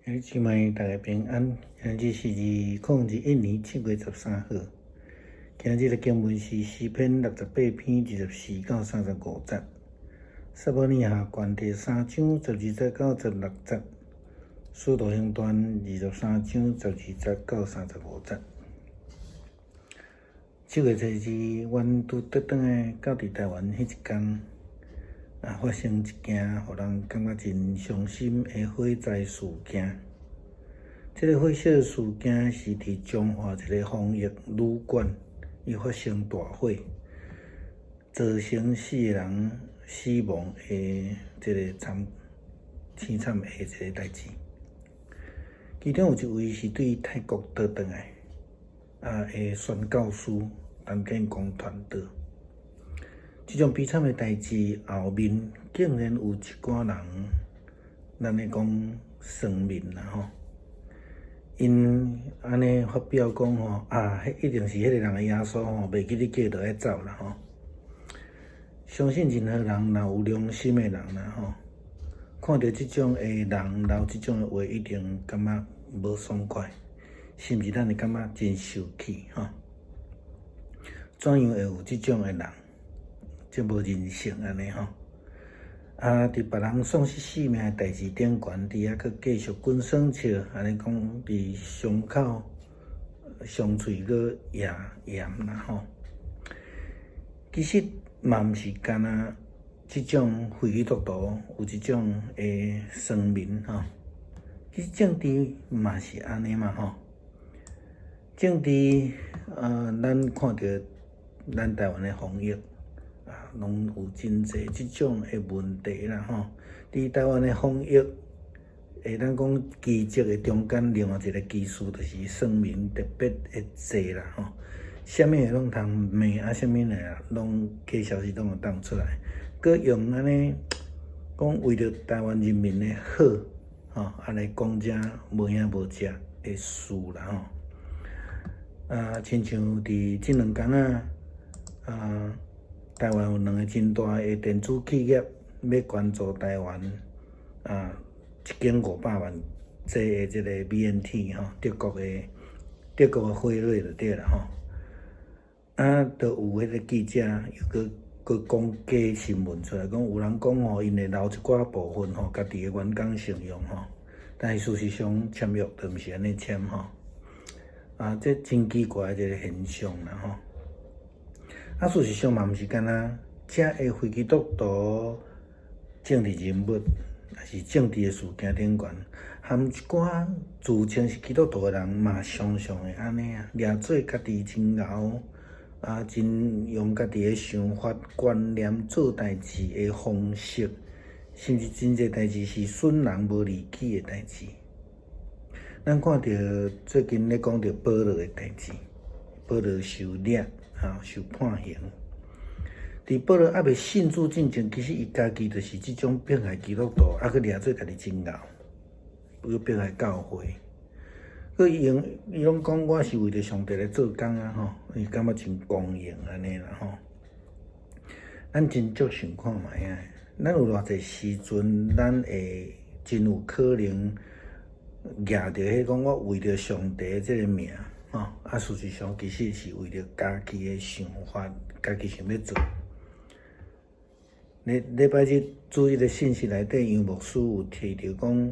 兄弟姊妹，大家平安。今日是2021年7月13號。今日的經文是詩篇68篇24到35節。撒母耳下卷第三章12節到16節。使徒行傳23章12節到35節。7月初二，阮拄倒轉來到佇台灣彼一工，發生一件予人感覺真傷心的火災事件。這个火燒事件是佇彰化一个防疫旅館，伊發生大火，造成四个人死亡的這个慘凄慘的一个代誌。其中有一位是對泰國倒轉來，的宣教師陳建功傳道。這種悲慘的代誌後面，竟然有一寡人，咱咧講酸民啦吼，𪜶按呢發表講吼，彼一定是彼个人的耶穌吼，袂記得叫就愛走啦吼。相信任何人若有良心的人啦吼，看著這種的人留這種的話，一定感覺無爽快，甚至咱會感覺真生氣吼。怎樣會有這種的人？這無人性按呢吼！佇別人喪失性命的代誌頂懸，佇遐閣繼續滾耍笑，按呢講佇傷口傷喙閣掖鹽啦吼。其實嘛毋是干焦這種非基督徒有這種的酸民吼，其實政治嘛是按呢嘛吼。政治，咱看著咱台灣的防疫。攏有真濟這種的問題啦吼。佇台灣的防疫，會當講奇蹟的中間，另外一個奇事就是酸民特別的濟啦吼。啥物的攏通罵啊，啥物的攏假消息攏會當出來，閣用按呢講為著台灣人民的好，吼，來講遮無影無跡的事啦吼。親像佇這兩工仔，台灣有兩个真大的電子企業欲捐助台灣，1500萬劑的這个 BNT 吼，德國的輝瑞就對啦吼。就有彼个記者又閣閣講假新聞出來，講有人講吼，𪜶會留一寡部分吼，家己的員工使用吼，但是事實上簽約就毋是按呢簽吼。這真奇怪的一个現象啦吼。事實上嘛，毋是干焦遮的非基督徒政治人物，抑是政治的事件頂懸，含一寡自稱是基督徒的人嘛，常常會按呢啊，掠做家己真𠢕，真用家己的想法觀念做代誌的方式，甚至真濟代誌是損人無利己的代誌。咱看著最近咧講著保羅的代誌，保羅受掠。受判刑。佇保羅猶未信主進前，其實伊家己就是這種迫害基督徒，閣掠做家己真𠢕，閣迫害教會。閣伊用伊攏講我是為著上帝來做工啊吼，伊感覺真光榮按呢啦吼。咱真足想看覓啊！咱有偌濟時陣，咱會真有可能舉著彼講我為著上帝這个名。吼，事實上其實是為著家己的想法，家己想欲做。禮禮拜日主日的信息內底，楊牧師有提著講，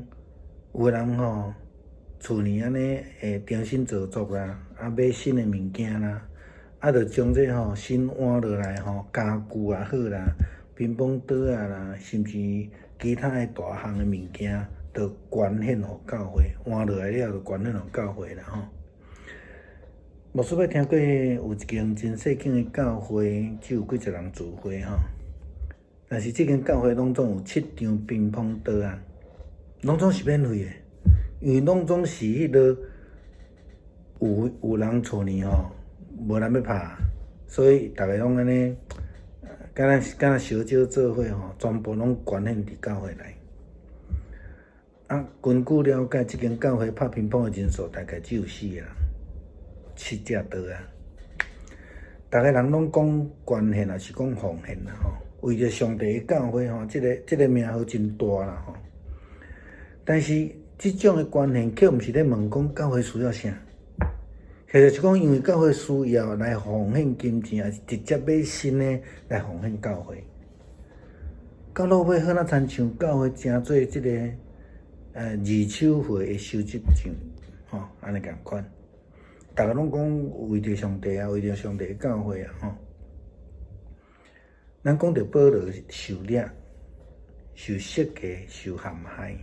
有的人吼，厝裡按呢會重新做作啦，買新的物件啦，就將這吼新換落來吼，家具也好啦，乒乓桌仔啦，甚至其他的大項的物件，就捐獻予教會，換落來了就捐獻予教會啦吼。牧師捌聽過有一間真細間的教會，只有幾十人聚會吼。但是這間教會攏總有七張乒乓桌仔，攏總是免費的，因為攏總是彼个有人厝裡吼，無人欲拍，所以逐个攏按呢，敢若敢若燒酒做伙吼，全部攏捐獻佇教會內。根據了解，這間教會拍乒乓的人數大概只有四個人。七隻桌仔，逐个人攏講捐獻，抑是講奉獻啦吼。為著上帝的教會吼，這个名號真大啦吼。但是這種的關係，卻毋是咧問講教會需要啥，或者是講因為教會需要來奉獻金錢，抑是直接買新的來奉獻教會。到落尾，好若親像教會成做這个二手貨的收集站，吼，按呢仝款。逐个攏講為著上帝啊，為著上帝的教會啊，吼。咱講著保羅受掠、受設計、受陷害，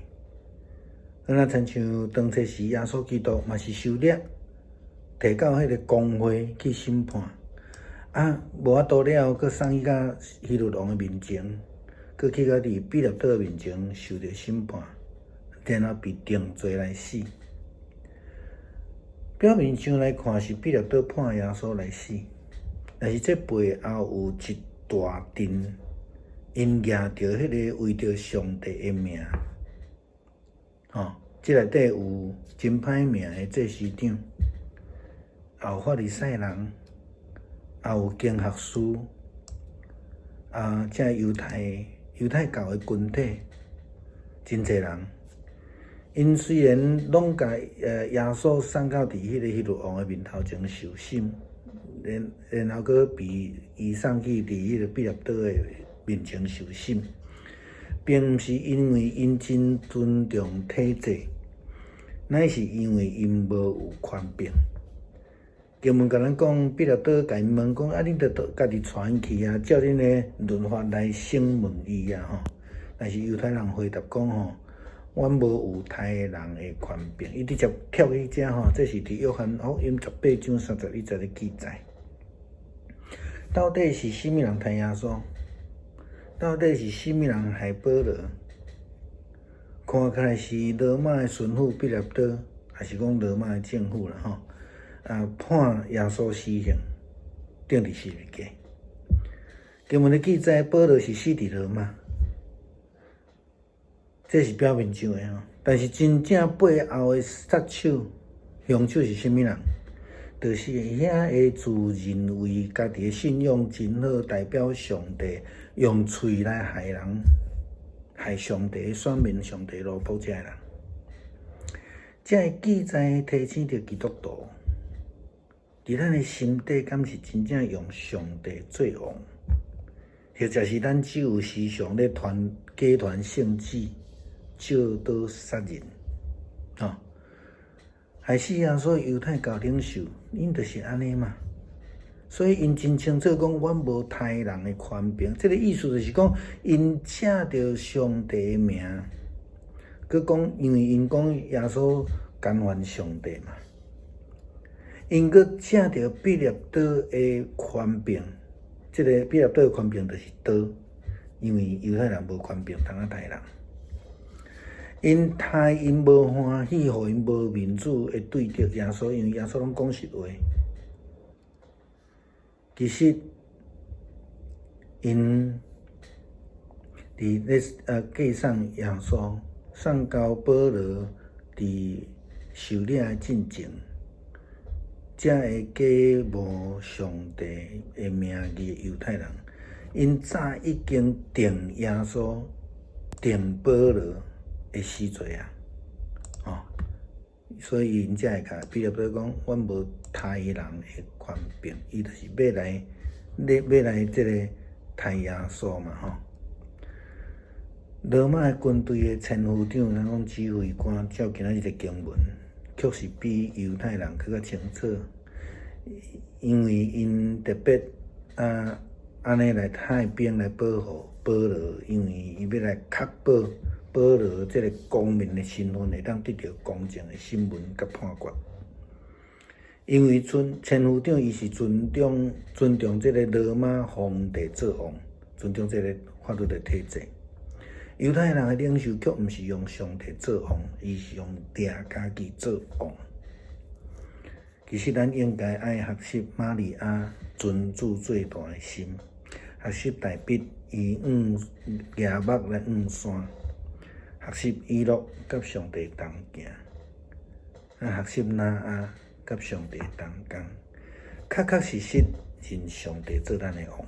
好若親像當初時耶穌基督嘛是受掠，提到彼个公會去審判，啊，無法度了，閣送去到希律王的面前，閣去到佇彼拉多的面前受著審判，然後被定罪來死。表面上來看是彼拉多判耶穌來死，但是這背後有一大陣，𪜶舉著彼个為著上帝的名，吼，這內底有真歹名的祭司長，也有法利賽人，也有經學師，啊，這猶太教的群體，真濟人。𪜶雖然攏共耶穌送到佇彼个希律王的面頭前受審，然後閣被移送去佇彼个彼拉多的面前受審，並毋是因為𪜶真尊重體制，乃是因為𪜶無有權柄。經文共咱講，彼拉多共𪜶問講：啊，恁著家己帶𪜶去啊，照恁的律法來審問伊啊！吼，但是猶太人回答講：吼，阮無有刣人的權柄。伊直接跳去遮吼，這是佇約翰福音18章31節的記載。到底是啥物人刣耶穌？到底是啥物人害保羅？看起來是羅馬的巡撫彼拉多，抑是講羅馬的政府啦吼？啊，判耶穌死刑，釘佇十字架。經文的記載，保羅是死佇羅馬，這是表面上的吼。但是真正背後的殺手、兇手是啥物人？就是遐个自認為家己的信仰真好，代表上帝，用喙來害人、害上帝選民、上帝奴僕這个人。這个記載提醒著基督徒，佇咱的心底，敢是真正用上帝做王，或者是咱只有時常咧傳假傳聖旨、借刀殺人，吼？害死耶穌猶太教領袖，𪜶就是按呢嘛。所以𪜶真清楚講，阮無刣人的權柄。這个意思就是講，𪜶借著上帝的名，閣講，因為𪜶講耶穌干犯上帝嘛。𪜶閣借著彼拉多的權柄，這个彼拉多的權柄就是刀，因為猶太人無權柄通啊刣人。𪜶刣𪜶無歡喜，予𪜶無面子，會對著耶穌，因為耶穌攏講實話。其實，𪜶佇咧計算耶穌送交保羅佇受掠的進前，才會假冒上帝的名義的猶太人，𪜶早已經定耶穌、定保羅的死罪啊！吼，所以𪜶才會共彼拉多講，阮無刣人的權柄，伊就是欲來，欲來這个刣耶穌嘛吼。羅馬的軍隊的千夫長，咱講指揮官，照今仔日的經文，卻是比猶太人閣較清楚，因為𪜶特別啊，按呢來派兵來保護保羅，因為伊欲來確保保羅這个公民的身份會當得著公正的審問佮判決。因為千夫長伊是尊重這个羅馬皇帝做王，尊重這个法律的體制。猶太人的領袖卻毋是用上帝做王，伊是用掠家己做王。其實咱應該愛學習瑪利亞尊主最大的心，學習大衛伊向舉目來向山，學習以諾佮上帝同行，啊，學習挪亞佮上帝同工，確確實實認上帝做咱的王。